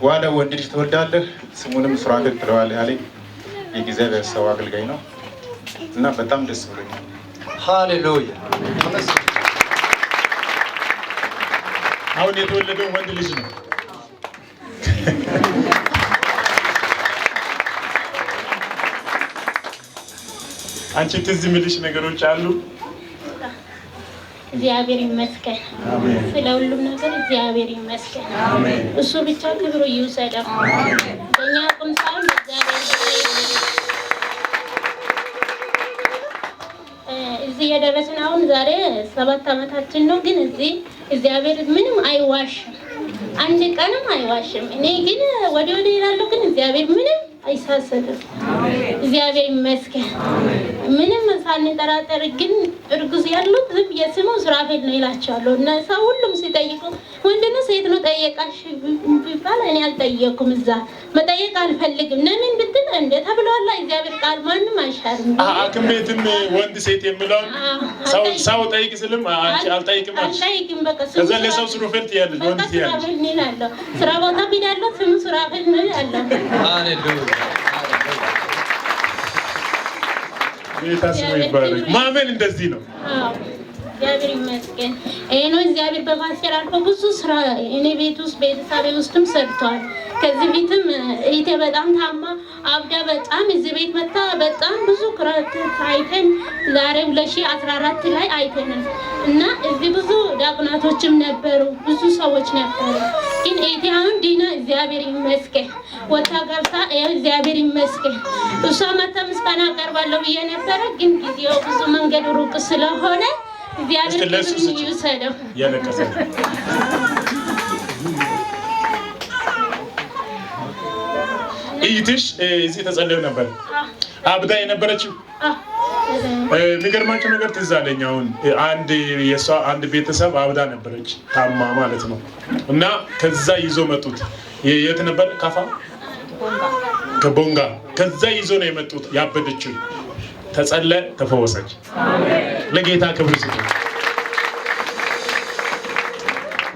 በኋላ ወንድ ልጅ ትወልዳለህ፣ ስሙንም ሱራፌል ትለዋለህ ያለኝ የእግዚአብሔር ሰው አገልጋይ ነው እና በጣም ደስ ብሎኛል። ሃሌሉያ። አሁን የተወለደው ወንድ ልጅ ነው። አንቺ ትዝ የሚልሽ ነገሮች አሉ? እግዚአብሔር ይመስገን ስለ ሁሉም ነገር፣ እግዚአብሔር ይመስገን። እሱ ብቻ ክብሩ ይውሰደው። በእኛ አቅም ሳይሆን በእግዚአብሔር። እዚህ የደረስን አሁን ዛሬ 7 ዓመታችን ነው። ግን እዚህ እግዚአብሔር ምንም አይዋሽም፣ አንድ ቀንም አይዋሽም። እኔ ግን ወዲህ ወዲህ እላለሁ፣ ግን እግዚአብሔር ምንም አይሳሰትም። እግዚአብሔር ይመስገን። ምንም ሳንጠራጠር ግን እርጉዝ ያሉት ዝም የስሙ ሱራፌል ነው ይላቸዋለሁ። እና ሰው ሁሉም ሲጠይቁ ወንድ ነው ሴት ነው ጠየቃሽ ቢባል እኔ አልጠየኩም። እዛ መጠየቅ አልፈልግም። ለምን ብትል እንደ ተብሏላ እግዚአብሔር ቃል ማንም አይሻርም። ሐኪም ቤትም ወንድ ሴት የሚለውን ሰው ጠይቅ ስልም አንቺ አልጠይቅም አልሽ። አልጠይቅም። በቃ ስሙ ከዛ ለሰው ሱራፌል ትያለሽ፣ ወንድ በቃ ትያለሽ። ሱራፌል ነው እላለሁ። ስራ ቦታ ሄዳለሁ፣ ስሙ ሱራፌል ነው እላለሁ። ሃሌሉያ። ጌታ ስሙ ይባረክ። ማመን እንደዚህ ነው። አዎ፣ እግዚአብሔር ይመስገን። ይሄ ነው እግዚአብሔር በፓስተር አልፎ ብዙ ስራ እኔ ቤት ውስጥ ቤተሰቤ ውስጥም ሰርቷል። ከዚህ ቤትም እህቴ በጣም ታማ አብዳ በጣም እዚህ ቤት መታ በጣም ብዙ ክረት አይተን ዛሬ 2014 ላይ አይተናል እና እዚህ ብዙ ዲያቆናቶችም ነበሩ፣ ብዙ ሰዎች ነበሩ። ግን እህቴ አሁን ዲና እግዚአብሔር ይመስገን ወታ ገብታ ይኸው እግዚአብሔር ይመስገን። እሷ መታ ምስጋና አቀርባለሁ ብዬ ነበረ፣ ግን ጊዜው ብዙ መንገድ ሩቅ ስለሆነ እግዚአብሔር እስቲ ለእሱ ክብሩን ስጪ። ይውሰደው። እያለቀሰ ነው። እይትሽ እዚህ ተጸልዮ ነበር አብዳ የነበረችው። የሚገርማቸው ነገር ትዝ አለኝ። አሁን አንድ የእሷ አንድ ቤተሰብ አብዳ ነበረች ታማ ማለት ነው። እና ከዛ ይዞ መጡት። የት ነበር? ካፋ ከቦንጋ ከዛ ይዞ ነው የመጡት። ያበደችው ተጸለ፣ ተፈወሰች። ለጌታ ክብር ስጡ።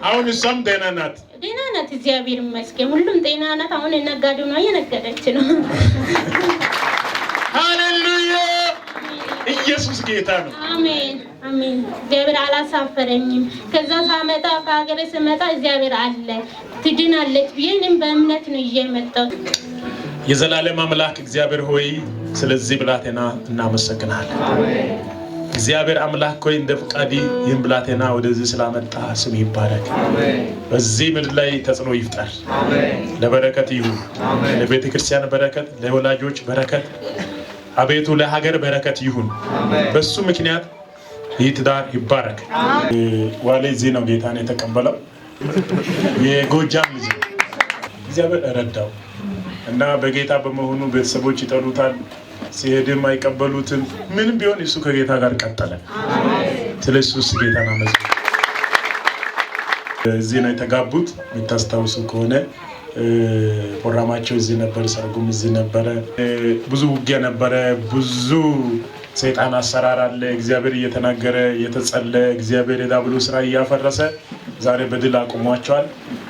አሁን እሷም ደህና ናት። ደህና ናት፣ እግዚአብሔር ይመስገን። ሁሉም ጤና ናት። አሁን ነጋዴው ነው እየነገደች ነው። ሃሌሉያ! ኢየሱስ ጌታ ነው። አሜን አሜን። እግዚአብሔር አላሳፈረኝም። ከዛ ሳመጣ ከሀገሬ ስመጣ እግዚአብሔር አለ ትድናለች ብዬ እኔም በእምነት ነው ይዤ የመጣሁት። የዘላለም አምላክ እግዚአብሔር ሆይ ስለዚህ ብላቴና እናመሰግናለን። እግዚአብሔር አምላክ ሆይ እንደ ፍቃዲ ይህን ብላቴና ወደዚህ ስላመጣ ስም ይባረክ። በዚህ ምድር ላይ ተጽዕኖ ይፍጠር፣ ለበረከት ይሁን፣ ለቤተ ክርስቲያን በረከት፣ ለወላጆች በረከት፣ አቤቱ ለሀገር በረከት ይሁን። በሱ ምክንያት ይህ ትዳር ይባረክ። ዋሌ እዚህ ነው ጌታን የተቀበለው። የጎጃም ልጅ ነው። እግዚአብሔር ረዳው እና በጌታ በመሆኑ ቤተሰቦች ይጠሉታል፣ ሲሄድም አይቀበሉትም። ምንም ቢሆን እሱ ከጌታ ጋር ቀጠለ። ስለ እሱስ ጌታን አመስግኑ። እዚህ ነው የተጋቡት። የምታስታውሱ ከሆነ ፕሮግራማቸው እዚህ ነበር፣ ሰርጉም እዚህ ነበረ። ብዙ ውጊያ ነበረ። ብዙ ሰይጣን አሰራር አለ። እግዚአብሔር እየተናገረ እየተጸለየ እግዚአብሔር የዲያብሎስ ስራ እያፈረሰ ዛሬ በድል አቁሟቸዋል።